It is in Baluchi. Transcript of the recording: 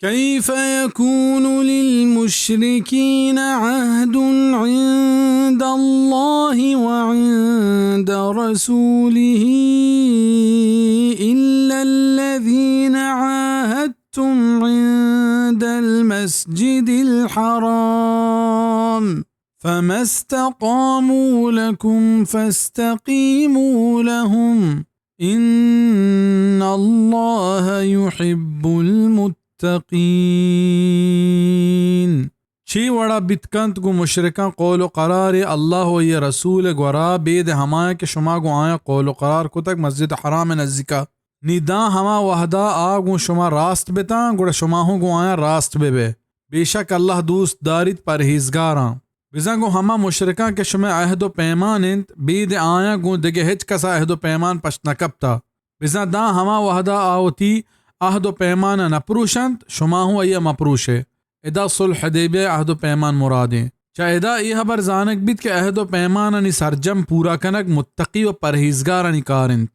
كيف يكون للمشركين عهد عند الله وعند رسوله إلا الذين عاهدتم عند المسجد الحرام، فما استقاموا لكم فاستقيموا لهم، إن الله يحب المتقين. چی وڑا بیت کنت گوں مشرکاں قول و قرار اللہ و یہ رسول گورا، بید ہمایاں کہ شما گوں آیاں قول و قرار کتگ مسجد حرام نزیکا؟ نی داں ہما وہدا آ گوں شما راست بتاں، گڑا شما ہوں گوں آیاں راست بہ بئے۔ بے شک اللہ دوست داریت پرہیزگاراں۔ بزاں گوں ہما مشرکاں کہ شمئے عہد و پیمان انت، بید آیاں گوں دگہ ہچ کسا عہد و پیمان پشت نہ کپتا۔ بزاں داں ہما وہدا آ وتی عہد و پیمانا نہ پروشنت، شما ہوں آئیا مہ پروشئے۔ ادا صلح حدیبیہ عہد و پیمان مرادیں۔ چہ ادا اے ہبر زانگ بیت کہ عہد و پیمانانی سرجم پورا کنگ متقی و پرہیزگارانی کار انت۔